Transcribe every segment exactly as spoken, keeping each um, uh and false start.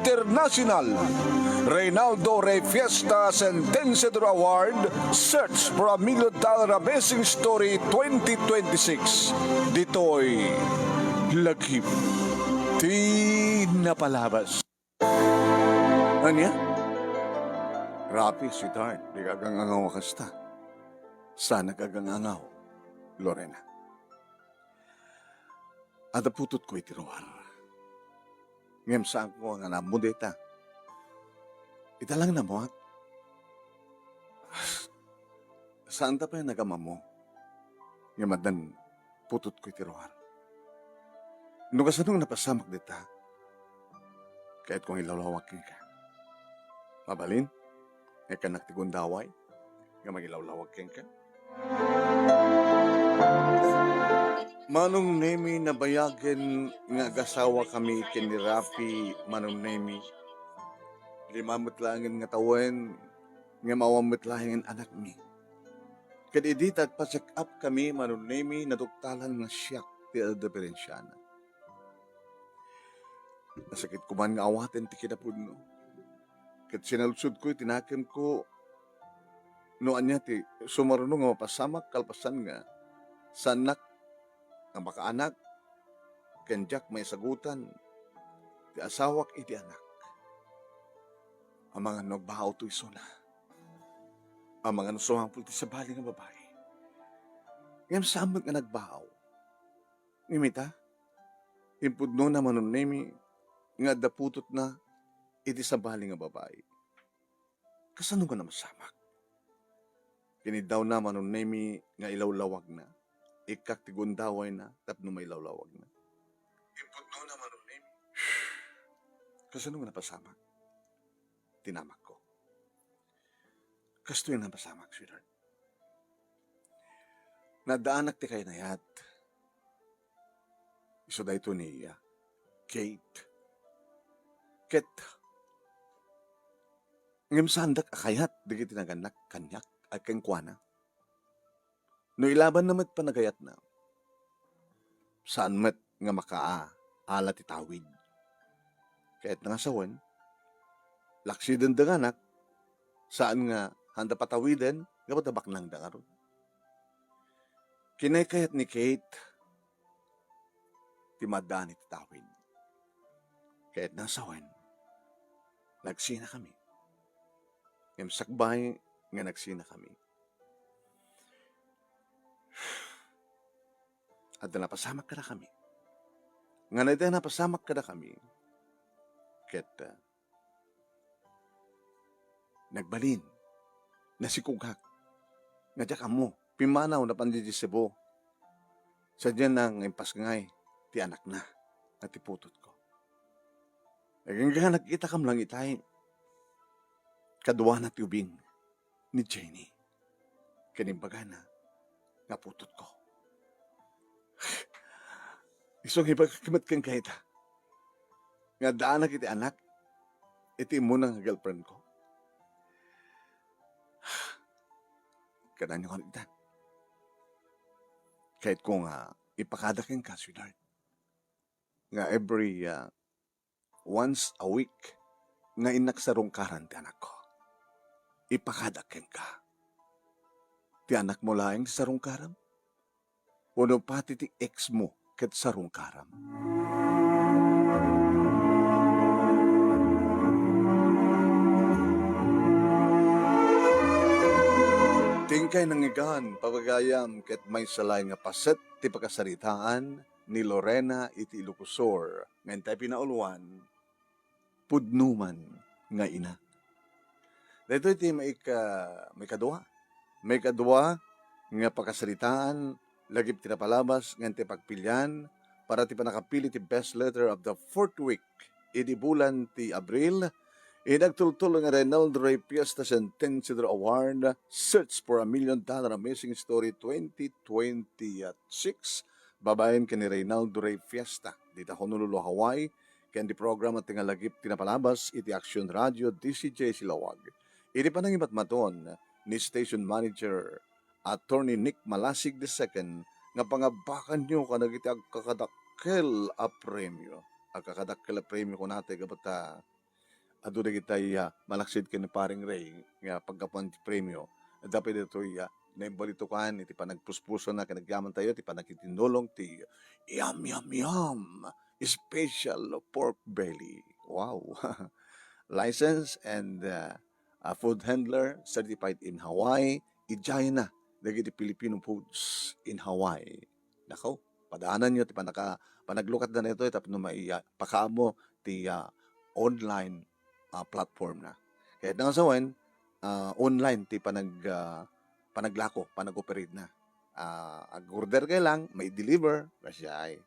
International Reynaldo Rey Fiesta Sentenciador Award, Search for a Million Dollar Amazing Story twenty twenty-six. Ditoy Lagip ti Napalabas. Ania? Rapi, sweetheart, di ka agang-angaw a kasta. Saan ka agang-angaw, Lorena. Adda putotko iti ruar. Ngem saanko nga ammo dayta. Ita lang namuak. Saanta pay nga ammom. Ngem addan putotko iti ruar. No kasano nga napasamak dita, kayatko nga ilawlawag kenka. Mabalin, nga ikkannak ti gundaway nga mangilawlawag kenka. Manong Nemi, nabayagen nga agasawakami ken ni Rapi, Manong Nemi. Lima met laengen nga tawen, ngem awan met laengen anakmi. Ket idi ta agpa-check up kami, Manong Nemi, naduktalan nga siak ti adda diferensiana. Nasakit ko man nga awaten ti kinapudno. Ket sinaludsodko iti nakemko no ania ti sumaruno nga mapasamak kalpasan nga saannak nga makaanak ken diak maisagutan ti asawak iti anak. Amangan no agbaaw to isuna. Amangan no sumapul ti sabali nga babai. Ngem saan met nga nagbaaw. Ngem ita, impudnona, Manong Nemi, nga adda putotna iti sabali nga babai. Kasano nga napasamak? Kiniddawna, Manong Nemi, nga ilawlawagna. Ikkak ti gundawayna tapno mailawlawagna. Impudnona, Manong Nemi. Kasano nga napasamak? Tinamakko. Kastoy nga napasamak, sweetheart. Naddaanak ti kaynayat. Isu daytoy ni, ah, Kate. Ket, ngem saandak a kayat dagiti nagannak kaniak a kenkuana. No ilabanna met panagayatna, saan met nga makaala ti tawid. Kayatna nga sawen, laksiden danganak, saan nga haanda patawiden gapu ta baknangda ngarud. Kinaykayat ni Kate ti maaddaan iti tawid. Kayatna nga sawen, nagsinakami. Ngem sakbay nga nagsinakami, adda napasamak kadakami. Ngem dayta napasamak kadakami, ket, ah, nagbalin, nasikogak, nga diak ammo, pimmanaw napan idiay Cebu. Sadiana nga impasngay ti anakna nga ti putotko. Agingga, nagkitakam lang itay, kaduana ti ubing ni Jenny ken imbagana nga putotko. Isu nga ibagak met kenka ita, nga addaanak iti anak iti immuna nga girlfriendko. Kadanyo kano itan. Kayatko nga ipakada kenka, sweetheart, nga every, ah, once a week nga innak sarungkaran ti anakko. Ipakada kenka. Ti anakmo laeng ti sarungkaram? Wenno pati ti ex mo ket sarungkaram? Ti inkay nangngegan, pagayam, ket maysa laeng nga paset ti pakasaritaan ni Lorena iti Ilocos Sur, nga intay pinauluan, Pudno man nga ina. Daytoy ti maika-, maikadua. Maikadua nga pakasaritaan, lagip ti napalabas nga intay pagpilian para ti pannakapili ti best letter of the fourth week idi bulan ti Abril, idi agtultulo nga Reynaldo Rey Fiesta Sentenciador Award, Search for a Million Dollar Amazing Story twenty twenty-six, babaen ken ni Reynaldo Rey Fiesta, dita Honolulu, Hawaii, ken ti programa ti nga lagip ti napalabas iti Action Radio D C J Silawag. Iti panangimatmaton ni Station Manager Attorney Nick Malasig the second nga pangabbakanyo kadagiti agkakadakkel a premio. Agkakadakkel a premio kunata gapu ta adu dagitay, ah, malaksid ken ni Paring Ray nga paggapuan ti premio. Adda pay ditoy, ah, naimbag iti panagpuspusona ken agyamantayo ti panagitinnulong ti Yum Yum Yum Special Pork Belly. Wow! License and, ah, ah, food handler certified in Hawaii. Idiayna dagiti Filipino Foods in Hawaii. Nako, padaananyo ti panaka-, panaglukatda daytoy tapno maipakaammo ti, ah, online, ah, platform na. Kayatna nga sawen, ah, online ti panag-, ah, panaglako, panag-operate na. Ah, ag-order kayo lang, may deliver, kasjay.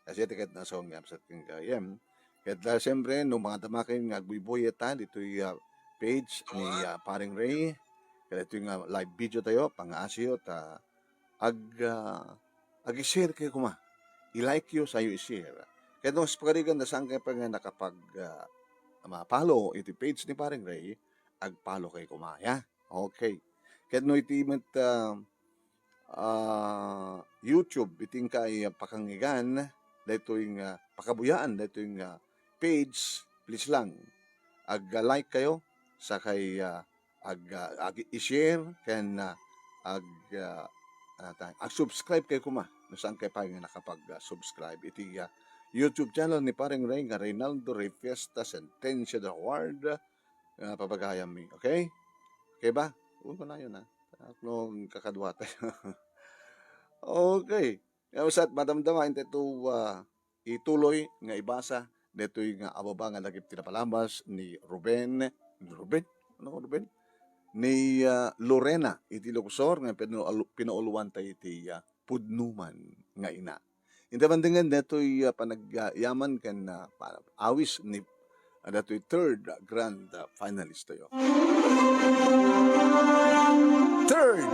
Kasi ti kayatna nga sawen nga absent ken gayem. Kayatna, siyempre, no, mga dama kayo nga agbuybuy ta, ditoy, ah, page ni, ah, Paring Ray. Kaya itoy nga live video tayo, pangaasiyo, ta ag-, ah, ag-share kayo kuma. I-like yo, sayo i-share. Kaya no, sa pagarigan, na saan kayo pa nga nakapag, ah, ma-follow iti page ni Paring Ray, ag-follow kayo kuma, ya? Okay. Kaya no, iti met, ah, ah, YouTube, iti nga ay pakangigan, daytoy nga pakabuyaan, daytoy nga page, please lang, ag-like kayo, sakay, ah, ag-, ah, ag-i-share ken, ah, ag-, ah, ano ta, ag-subscribe kayo kuma no saan kayo pa nga nakapag-, ah, subscribe iti, ah, YouTube channel ni Paring Ray nga Reynaldo Ray Fiesta Sentencia de Award, ah, papagayam mi. Okay? Okay ba? Uy, kunayon, ah. No, kakadua tayo. Okay. Nga usat, madamdama, intay to, ah, ituloy nga ibasa detoy nga ababa nga dagiti napalabas ni Ruben, ni Ruben? Ano, Ruben? Ni, ah, Lorena iti Lukosor nga pinu-, pinauluan tayo iti, ah, pudno man nga ina. Inta bandingan detoy, ah, panagyaman ken, ah, pa-, awis ni, ah, detoy third grand, ah, finalist tayo. Third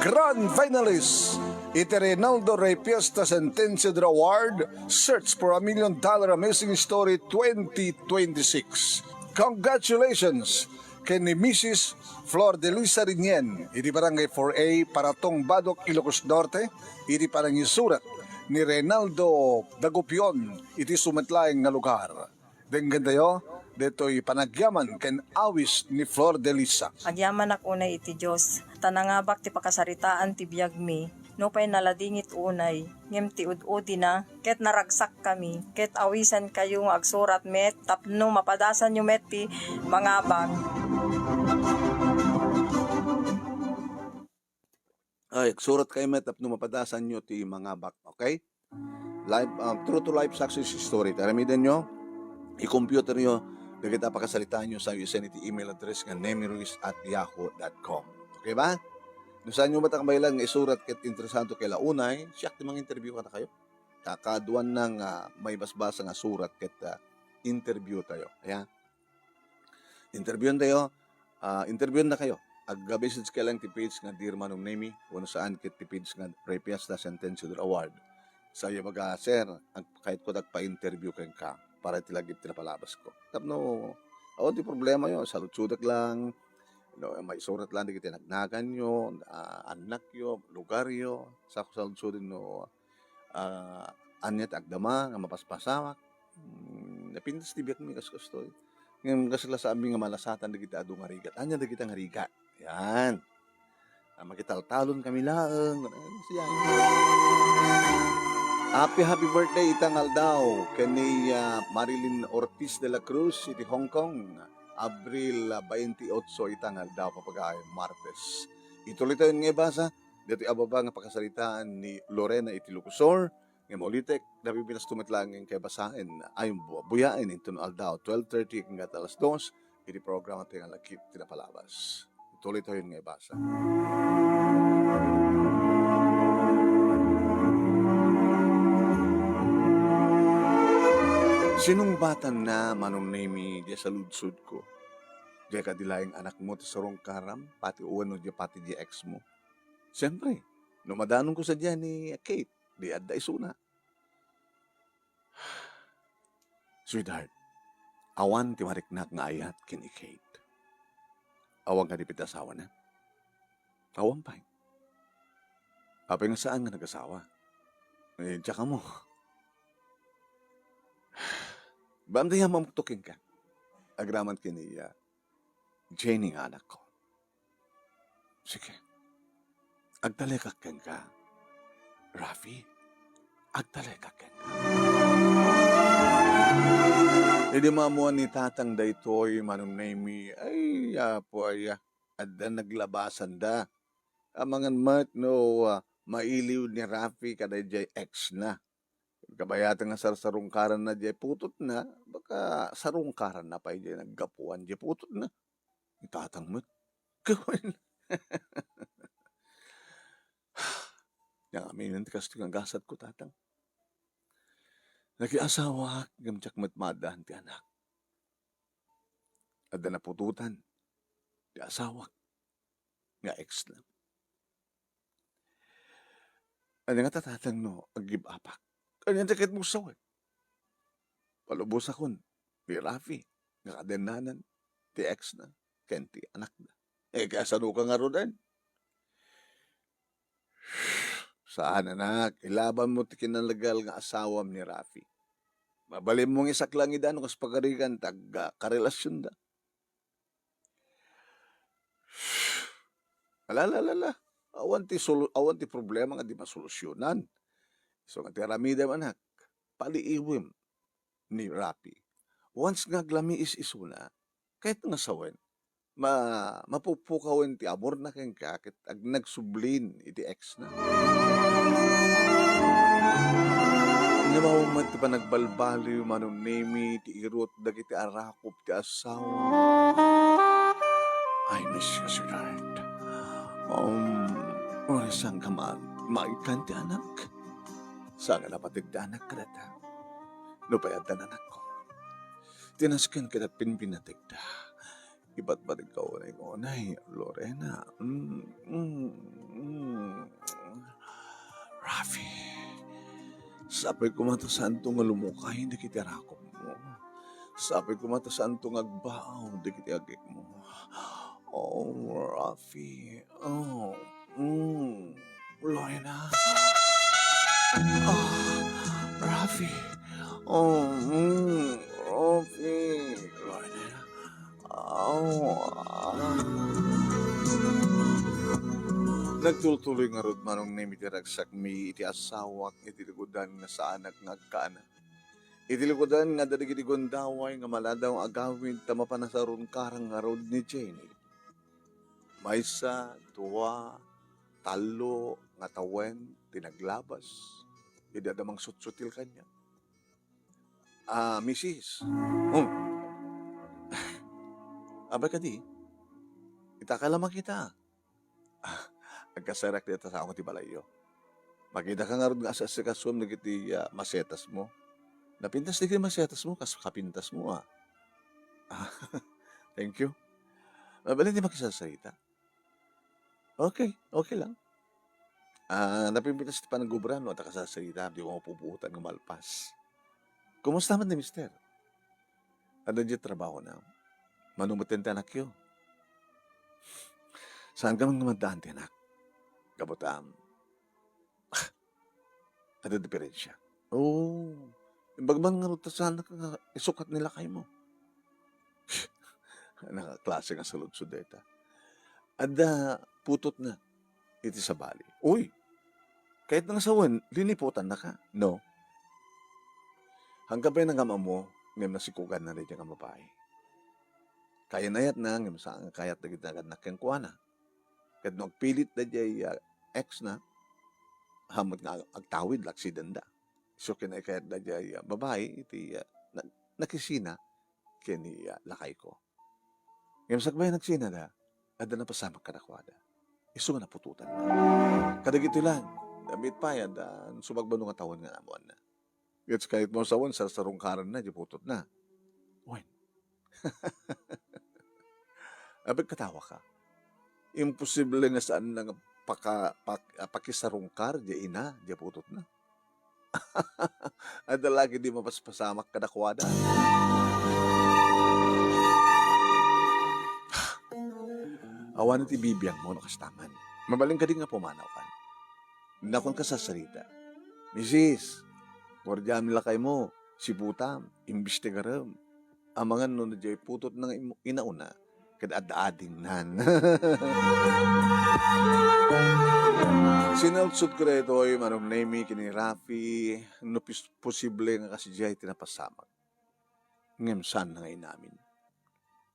grand finalist iti Reynaldo Ray Fiesta Sentencia de Award, Search for a Million Dollar Amazing Story twenty twenty-six. Congratulations ken ni Missus Flor de Lisa Rinien iti Barangay four A, Paratong, Badoc, Ilocos Norte, iti panangisurat ni Reynaldo Dagupion iti sumet laeng nga lugar. Denggen tayo detoy panagyaman ken awis ni Flor de Lisa. Agyamanak unay iti Dios, ta nangabak ti pakasaritaan ti biagmi. Nupay naladingit unay, ngem ti ud-udina, ket naragsakkami, ket awisankayo nga agsurat met tapno mapadasanyo met ti mangabak. Ay, agsurat kayo met tapno mapadasanyo ti mangabak, okay? Live, um, true to life success story. Taramidan nyo, i-computer nyo, dagita pakasaritaan nyo, sa isend iti email address nga nemiruiz at yahoo dot com. Okay ba? No saan nyo met a kabaelan nga isurat ket interesado kay launay, siak ti mang-interview kada kayo. Kakaduan na nga maibasbasa nga surat ket, ah, interview tayo. Ayan. Interviewan tayo, ah, interviewan na kayo. Ag-message kayo lang ti page nga Dear Manong Nemi, wenno saan ket ti page nga Ray Fiesta Sentencia de Award. Sayo baga, "Sir, ag-, kayatko agpa-interview kenka para iti lagip ti napalabas ko." Tapno, awan ti problema yo, saludsodek lang, no, maisurat lang dagiti nagnaganyo, ah, annakyo, lugaryo, sa saludsodek no, ah, ania ti agdama nga mapaspasamak. Hmm, napintas ti biagmi kas kastoy. Ngem kasla saanmi nga malasatan dagiti adu nga rigat. Ania dagiti nga rigat? Yan. Ah, makitaltalon kami laeng. Siya. Happy, happy birthday ita nga aldaw ken ni, ah, Marilyn Ortiz de la Cruz iti Hong Kong. Abril, ah, twenty-eight ita nga aldaw, papagayo, Martes. Ituloy tayo nga ibasa. Ditoy ababa nga pakasaritaan ni Lorena iti Lukosor, nga maulitek, nabibinas to met laeng nga kaibasaen, ay, bu-, buyaen inton aldaw, twelve thirty hanggat alas dos, iti programa ti nga Lagip ti Napalabas. Ituloy tayo nga ibasa. Sinungbatan na, Manong Nemi, di saludsod ko. Di ka di laeng anak mo ti sarungkaram, pati uwan no di pati di ex mo. Siyempre, no madanonko sadiay ni Kate, di adda isuna. Sweetheart, awan ti mariknak nga ayat ken ni Kate. Awan kadi pay ti asawana? Awan pay. Apay nga saan nga nagasawa? Eh, diak ammo. Bamdayam amok to kenka. agraman ken ni Jenny nga anakko. Sige. Agtalekak kenka, Rafi. Agtalekak kenka. Idi maammuan ni Tatang daytoy, Manong Nemi, ay, apo aya, adda naglabasanda. Amangan met no, ah, mailiw ni Rafi kadaydiay ex na. Kabayatan nga sarsarungkaranna diay putotna, baka sarungkaranna pay diay naggapuan diay putotna. Ni Tatang met. Kawen. Nia ngamin ti kastoy nga gasatko, Tatang. Nakiasawak, ngem diak met maaddaan ti anak. Adda naputotan ti asawak nga ex na. Ania ngata, Tatang, no ag-give up-ak? Ania ti kayatmo sawen? Palubosakon ni Rafi nga kadennanan ti ex na ken ti anakna. Eh, kasano ka ngaruden? Saan, anak, ilabanmo ti kinalegal nga asawam ni Rafi. Mabalinmo nga isaklang ida no kas pagarigan ti agkarelasionda. Ala, ala, ala, ala. Awan ti solu-, awan ti problema nga di masolusyonan. Isu nga ti aramidem, anak, paliiwem ni Rafi. Once nga aglamiis isuna, kayat nga sawen, ma-, mapupukawen ti amorna kenka ket ag-, nagsublin iti ex na. Ngem awan met ti panagbalbaliw, Manong Nemi, ti irut dagiti arakop ti asawa. I miss you, sweetheart. Um, saan ka man, maikkan ti anak? Saan nga napateg ti anak kadata? Nupay addan anakko. Ti nasken ket pinpinategda. Ibatbategka unay-unay, Lorena. Mm, mm, mm. Rafi, sapay koma ta saanto nga lumukay dagiti arakopmo. Sapay koma ta saanto nga agbaaw dagiti agikmo. Oh, Rafi. Oh, mm. Lorena. Ah, Rafi. Oh, mm. Rafi. Lorena. Oh, ah. Nagtultuloy ngarud, Manong Nemi, ti ragsakmi iti asawak iti likudan nga saanak nga agkaanak. Iti likudan nga adda dagiti gundaway nga maladaw nga agawid ta mapan a sarungkarang ngarud ni Jenny. Maysa, dua, tallo nga tawen ti naglabas idi adda mangsutsutil kaniak. Ah, misis. Hmm. Abay kadi, ita ka la makita. Ah, agkasarek dita sa ako ti balayyo. Makita ka ngarud nga as-asikasuem dagiti, ah, masetas mo. Napintas dagiti masetas mo, kas kapintas mo, ah. Ah, thank you. Mabalin ti makisarsarita. Okay, okay lang. Ah, napimpitas ti panagobra no adda kasarsarita, di ko mapupuotan nga malpas. Kumusta man ni Mister? Adda diay trabahona? Mano met ti anakyo? Saan ka man nga maddaan ti anak? Kabutang. Adda diferensia. Oh, imbag man ngarud ta saan nga isukat ni lakaymo. Ania nga klase nga saludsod dayta? Adda putotna iti sabali. Uy, kayatna nga sawen, liniputannaka, no? Hangka pay nangam-ammo, ngem nasikoganna daydiay nga babai. Kayan-ayatna, ngem saan nga kayat dagiti nagannak kenkuana. Ket no agpilit daydiay, ah, ex na, hamut nga ag-, agtawid la, aksidenda. Isu ken naikayat daydiay, ah, babai iti, ah, na-, nakisina ken ni, ah, lakayko. Ngem sakbay nagsinada, adda napasamak kadakuada. Isu nga naputotanna. Kadagitoy laeng, damit pay, adda sumagbano nga tawen nga naammoanna. Ket kayatmo a sawen, sarsarungkaranna diay putotna. Wen. Apay, katawa ka. Imposible nga saanna nga paka-, pak-, ah, pakisarungkar diay ina diay putotna. Adda la ketdi mapaspasamak kadakuada. Awan ti bibiangmo no kasta man. Mabalin kadi nga pumanawkan. Innak kasarsarita. Misis, guardiam lakaymo, siputam, imbestigarem. amangan no diay putotna nga im-, inauna, ket ad-adingnan. Sinalsodko daytoy, Manong Nemy, ken ni Rafi, no pis-, posible nga kas diay ti napasamak. Ngem saan nga inamin.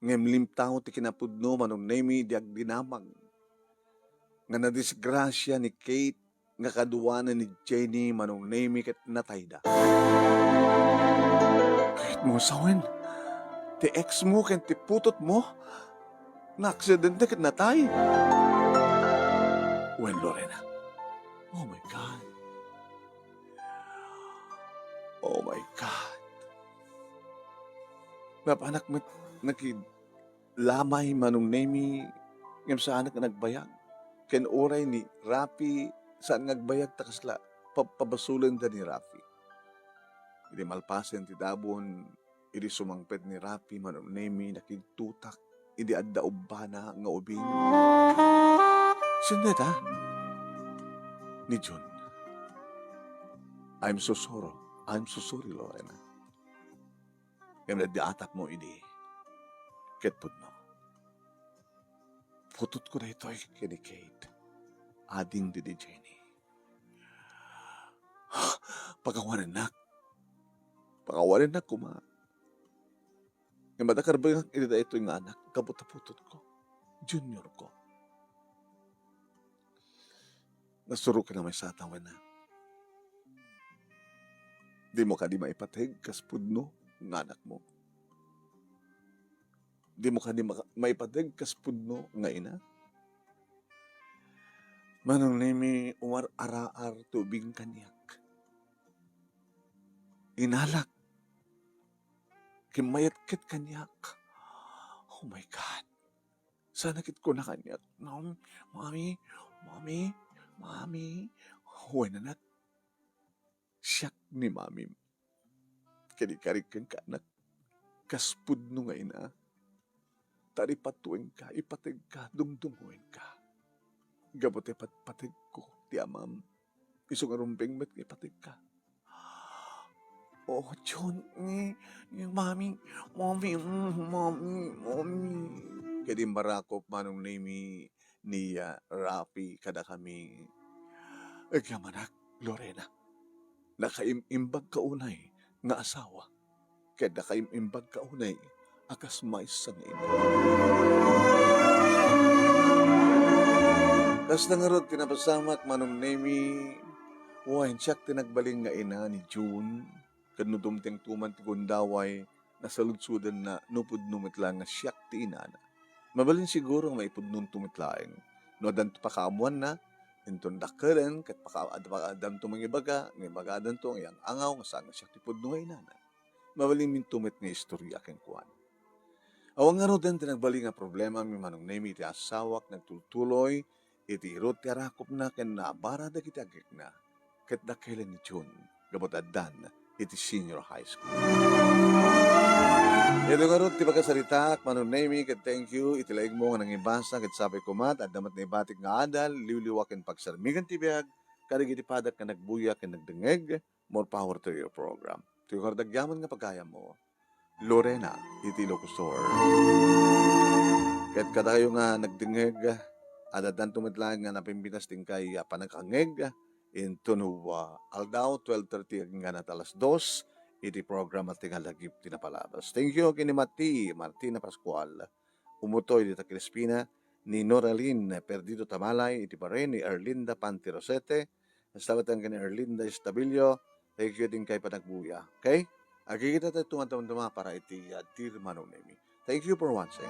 Ngem limtaw ti kinapudno, Manong Nemy, idi agdinamag nga nadisgrasia ni Kate nga kaduana ni Jenny, Manong Nemy, ket natayda. Kayatmo sawen, ti ex mo ken ti putotmo naaksidente ket natay? Wen, Lorena. Oh my God. Oh my God. Napanak met nakid lamay, Manong Nemy, ngem saanak nga nagbayag. Ken uray ni Rafi, saan nga agbayag ta kasla pabpabasolenda ni Rafi. Idi malpasen ti dabon, idi sumangpet ni Rafi, Manong Nemy, nakidtutak idi adda ubbana nga ubing. Sino dayta? Ni Jun. I'm so sorry. I'm so sorry, Lorena. Ngem adda atapmo idi ket pudno. Putotko daytoy ken ni Kate. Ading didi Jenny. Pakawanennak. Pakawanennak koma. Ngem adda karbengak iti daytoy nga anak, gapu ta putotko. Juniorko. Nasuroka na maysa, tawen na. Dimo kadi maipateg kas pudno nga anakmo? Dimo kadi maka-, maipateg kas pudno nga ina? Manong Nemy, umar-araar ti ubing kaniak. Inalak. Kimmayat ket kaniak. Oh my God. Sana ket kuna kaniak, "Mom, Mommy, Mommy, Mommy." Wen, anak, siak ni Mommy. Kadi karik kenka, anak, kas pudno nga ina. Ta ipatuengka, ipategka, dumdumngegka. Gapu ti patpategko ti amam. Isu nga rumbeng met nga ipategka. Oh, Jun, ni, ni Mami, Mami, mm, Mami, Mami. Ket immarakop, Manong Nemy, ni, ah, Rafi kadakami. Agyamanak, Lorena. Nakaim-imbagka unay nga asawa. Ket nakaim-imbagka unay a kas maysa nga ina. Kasta ngarud ti napasamak, Manong Nemy, wen siak ti nagbalin nga ina ni Jun, ket no dumtengto man ti gundaway, nasaludsodanna no pudno met laeng nga siak ti inana. Mabalin siguro nga maipudnonto met laeng no addanto pakaammoanna, inton dakkelen, ket paka-, ad-, addanto mangibaga, nga ibagadanto nga iang-angaw nga saan nga siak ti pudno nga inana. Mabalinminto met nga istoria kenkuana. Awan ngaruden ti nagbalin nga problemami, Manong Nemy, iti asawak nagtultuloy iti irud ti arakopna ken naabara dagiti agekna ket dakkelen ni Jun gapu ta addan iti senior high school. Ito ngarud ti pakasaritaak, Manong Nemy, ket thank you iti laingmo nga nangibasa ket sapay koma ta adda met naibatik nga adal, liwliwa ken pagsarmigan ti biag kadagiti padak nga nagbuya ken nagdengngeg. More power to your program. Ti kardagyaman nga pagayammo, Lorena iti Ilocos Sur. Ket kadakayo nga nagdengngeg, addanto met laeng nga napimpitas ti inkay, ah, panagkangngeg inton, ah, aldaw, twelve thirty agingga ta alas dos, iti program a Tingal Agip ti Napalabas. Thank you ken ni Mati, Martina Pascual, Umutoy dita Crispina, ni Noralyn Perdido Tamalay, iti barrio ni Erlinda Panti Rosete, Kasta met ken Erlinda Estabilio, thank you iti inkay panagbuya. Okay? Agkikita tayo tumatama para iti, uh, Dear Manong Nemy. Thank you for watching.